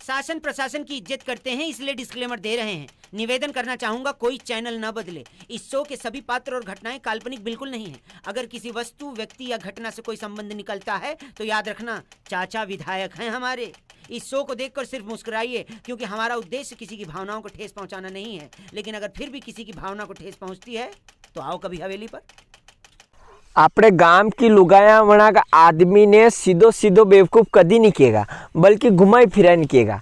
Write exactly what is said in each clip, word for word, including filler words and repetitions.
शासन प्रशासन की इज्जत करते हैं, इसलिए डिस्क्लेमर दे रहे हैं। निवेदन करना चाहूंगा, कोई चैनल न बदले। इस शो के सभी पात्र और घटनाएं काल्पनिक बिल्कुल नहीं हैं। अगर किसी वस्तु, व्यक्ति या घटना से कोई संबंध निकलता है तो याद रखना, चाचा विधायक हैं हमारे। इस शो को देखकर सिर्फ मुस्कुराइए, क्योंकि हमारा उद्देश्य किसी की भावनाओं को ठेस पहुंचाना नहीं है। लेकिन अगर फिर भी किसी की भावना को ठेस पहुंचती है तो आओ कभी हवेली पर। आपणे गाम की लुगायां वणा का आदमी ने सीधो सीधो बेवकूफ कदी नी केगा, बल्कि घुमाई फिराई नी केगा।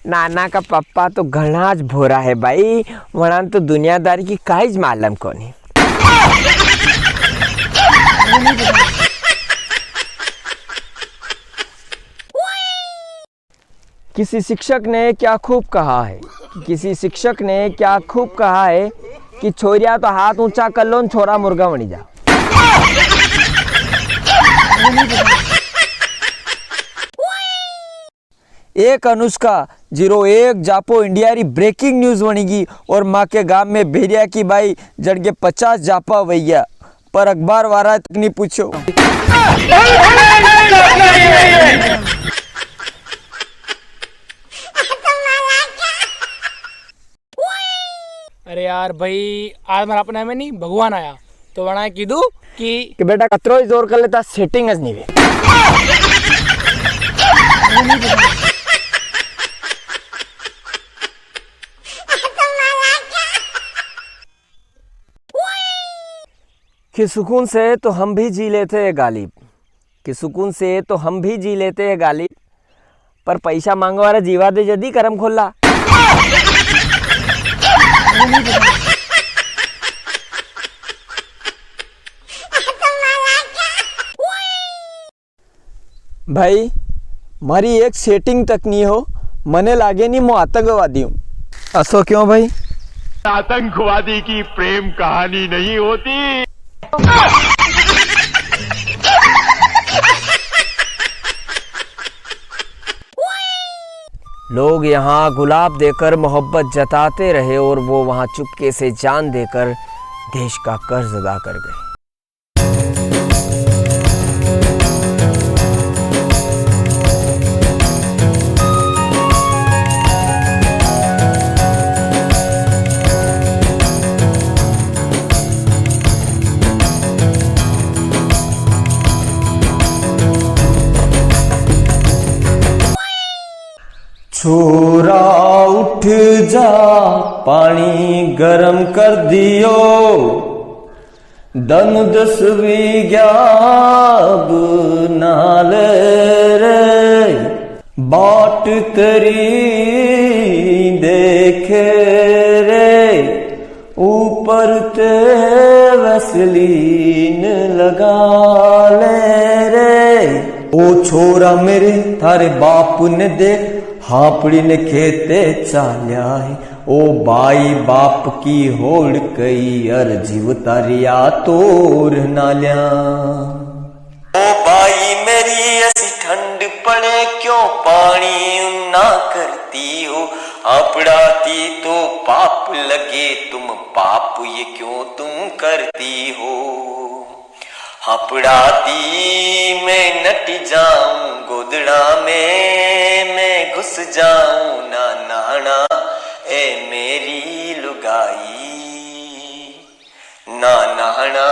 नाना का पप्पा तो घणा ज भोरा है भाई, वणा तो दुनियादारी की काई ज मालूम कोनी। किसी शिक्षक ने क्या खूब कहा है, किसी शिक्षक ने क्या खूब कहा है कि छोरिया तो हाथ ऊंचा कर लो न छोरा मुर्गा बनी जा। एक अनुष्का जीरो एक जापो इंडिया री ब्रेकिंग न्यूज बनेगी और माँ के गांव में भेरिया की बाई जड़ के पचास जापा वैया। पर अखबार वारा तक नी पूछो। अरे यार भाई, आज मारा अपने में नी भगवान आया, तो वणा कीधु कि कि बेटा कतरो ही जोर कर लेता, सेटिंग ज नी वे। कि सुकून से तो हम भी जी लेते हैं गालिब, कि सुकून से तो हम भी जी लेते हैं गालिब, पर पैसा मांगवा वाला जीवा दे जदी करम खोला। भाई, मारी एक सेटिंग तक नी हो, मने लागे नी मो आतंकवादी हूँ। असो क्यों भाई? आतंकवादी की प्रेम कहानी नहीं होती। लोग यहाँ गुलाब देकर मोहब्बत जताते रहे और वो वहाँ चुपके से जान देकर देश का कर्ज अदा कर गए। छोरा उठ जा, पाणी गरम कर दियो। दन दस वीघा अब नाल रे, बाट तेरी देखे रे, ऊपर ते वैसलीन लगा ले रे। ओ छोरा मेरे, थारे बाप ने दे, हापड़ी ने खेते चाल्या है। ओ बाई बाप की होड़ कई, अर जीव तारिया तोर नाल्या। ओ बाई मेरी, ऐसी ठंड पड़े, क्यों पाणी उन्ना करती हो? हापड़ा ती तो पाप लगे, तुम पाप ये क्यों तुम करती हो? हापड़ा ती मैं नट जाऊं, गोदड़ा में मैं घुस जाऊं, ना नहाना ए मेरी लुगाई, ना नहाना